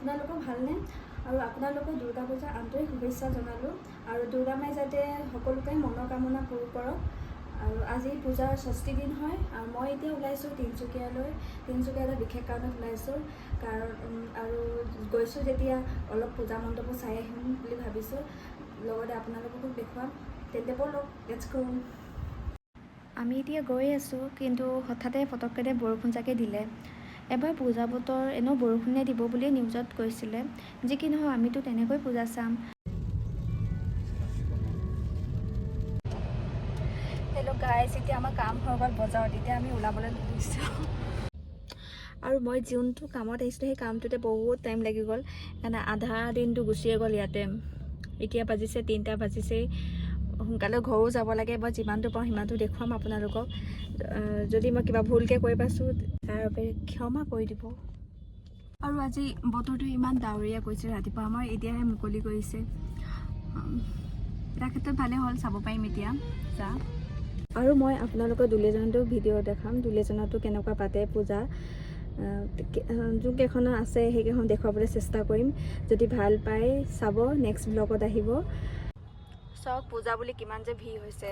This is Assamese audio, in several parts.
আপোনালোকৰ ভালনে? আৰু আপোনালোকক দুৰ্গা পূজাৰ আন্তৰিক শুভেচ্ছা জনালোঁ আৰু দুৰ্গা মাই যাতে সকলোকে মনৰ কামনা পূৰ কৰক। আৰু আজি পূজাৰ ষষ্ঠী দিন হয় আৰু মই এতিয়া ওলাইছোঁ তিনিচুকীয়ালৈ। তিনিচুকীয়া এটা বিশেষ কাৰণত ওলাইছোঁ, কাৰণ আৰু গৈছোঁ যেতিয়া অলপ পূজা মণ্ডপো চাই আহিম বুলি ভাবিছোঁ, লগতে আপোনালোককো দেখুৱাম। তেন্তে ব'লক, let's go. আমি এতিয়া গৈ আছোঁ, কিন্তু হঠাতে ফটককৈ বৰষুণ জাকে দিলে। এবাৰ পূজা বতৰ এনেও বৰষুণে দিব বুলিয়ে নিউজত কৈছিলে। যি কি নহওক, আমিতো তেনেকৈ পূজা চাম। হেল্ল' গাইজ, এতিয়া আমাৰ কাম হৈ গ'ল বজাৰত। এতিয়া আমি ওলাবলৈ লৈছোঁ আৰু মই যোনটো কামত আহিছিলোঁ, সেই কামটোতে বহুত টাইম লাগি গ'ল। সেইকাৰণে আধা দিনটো গুচিয়ে গ'ল ইয়াতে। এতিয়া বাজিছে 3টা বাজিছেই। সোনকালে ঘৰো যাব লাগে। মই যিমানটো পাৰোঁ সিমানটো দেখুৱাম আপোনালোকক। যদি মই কিবা ভুলকৈ কৈ পাইছোঁ, তাৰ বাবে ক্ষমা কৰি দিব। আৰু আজি বতৰটো ইমান ডাৱৰীয়া কৰিছে ৰাতিপুৱা, আমাৰ এতিয়াহে মুকলি কৰিছে। এটা ক্ষেত্ৰত ভালেই হ'ল, চাব পাৰিম এতিয়া যা। আৰু মই আপোনালোকৰ দুলীয়াজানতো ভিডিঅ' দেখাম, দুলীয়াজানতো কেনেকুৱা পাতে পূজা। যোনকেইখন আছে সেইকেইখন দেখুৱাবলৈ চেষ্টা কৰিম। যদি ভাল পায় চাব, নেক্সট ব্লগত আহিব। চাওক, পূজা বুলি কিমান যে ভিৰ হৈছে।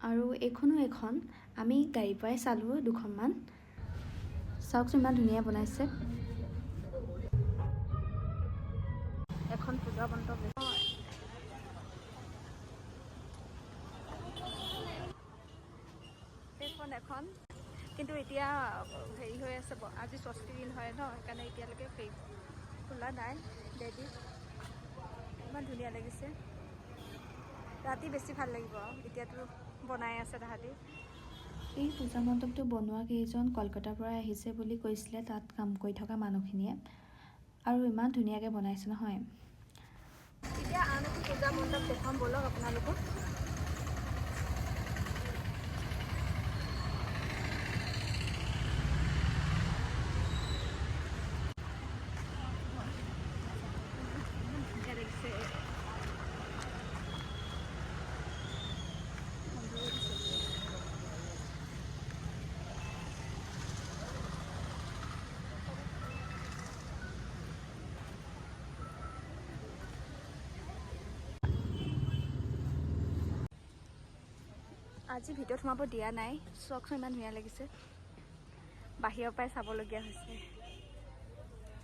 আৰু এইখনো এখন আমি গাড়ীৰ পৰাই চালোঁ দুখনমান। চাওকচোন, ইমান ধুনীয়া বনাইছে এখন পূজা মণ্ডপ। এইখন এখন কিন্তু এতিয়া হেৰি হৈ আছে, আজি ষষ্ঠী দিন হয় ন, সেইকাৰণে এতিয়ালৈকে হেৰি খোলা নাই। দেৱী ইমান ধুনীয়া লাগিছে। ৰাতি বেছি ভাল লাগিব, এতিয়াতো বনাই আছে তাহাঁতি। এই পূজা মণ্ডপটো বনোৱা কেইজন কলকাতাৰ পৰা আহিছে বুলি কৈছিলে তাত কাম কৰি থকা মানুহখিনিয়ে। আৰু ইমান ধুনীয়াকৈ বনাইছে নহয়। এতিয়া আন এখন পূজা মণ্ডপ দেখুৱাম, ব'লক আপোনালোকক। ইমান ধুনীয়া লাগিছে। বন্ধ হৈ গৈছে। আজি ভিতৰত সোমাব দিয়া নাই। চাওকচোন, ইমান ধুনীয়া লাগিছে, বাহিৰৰ পৰাই চাবলগীয়া হৈছে।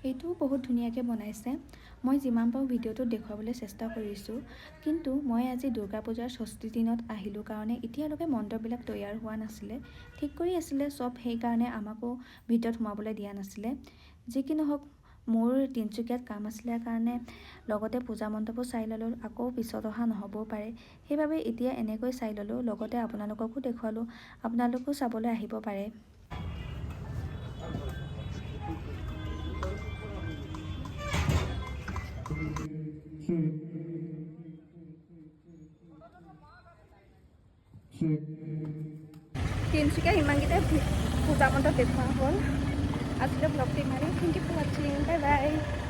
এইটোও বহুত ধুনীয়াকৈ বনাইছে। মই যিমান পাৰোঁ ভিডিঅ'টোত দেখুৱাবলৈ চেষ্টা কৰিছোঁ। কিন্তু মই আজি দুৰ্গা পূজাৰ ষষ্ঠী দিনত আহিলোঁ কাৰণে এতিয়ালৈকে মণ্ডপবিলাক তৈয়াৰ হোৱা নাছিলে, ঠিক কৰি আছিলে চব। সেইকাৰণে আমাকো ভিতৰত সোমাবলৈ দিয়া নাছিলে। যি কি নহওক, মোৰ তিনিচুকীয়াত কাম আছিলে কাৰণে লগতে পূজা মণ্ডপো চাই ল'লোঁ। আকৌ পিছত অহা নহ'বও পাৰে, সেইবাবে এতিয়া এনেকৈ চাই ল'লোঁ, লগতে আপোনালোককো দেখুৱালোঁ। আপোনালোকো চাবলৈ আহিব পাৰে। Three, six, Tinsukia সিমানকেইটাই পূজা মণ্ডপ দেখুওৱা হ'ল। আজিলৈ ব্লগটো ইমানেই। Thank you for watching, bye bye.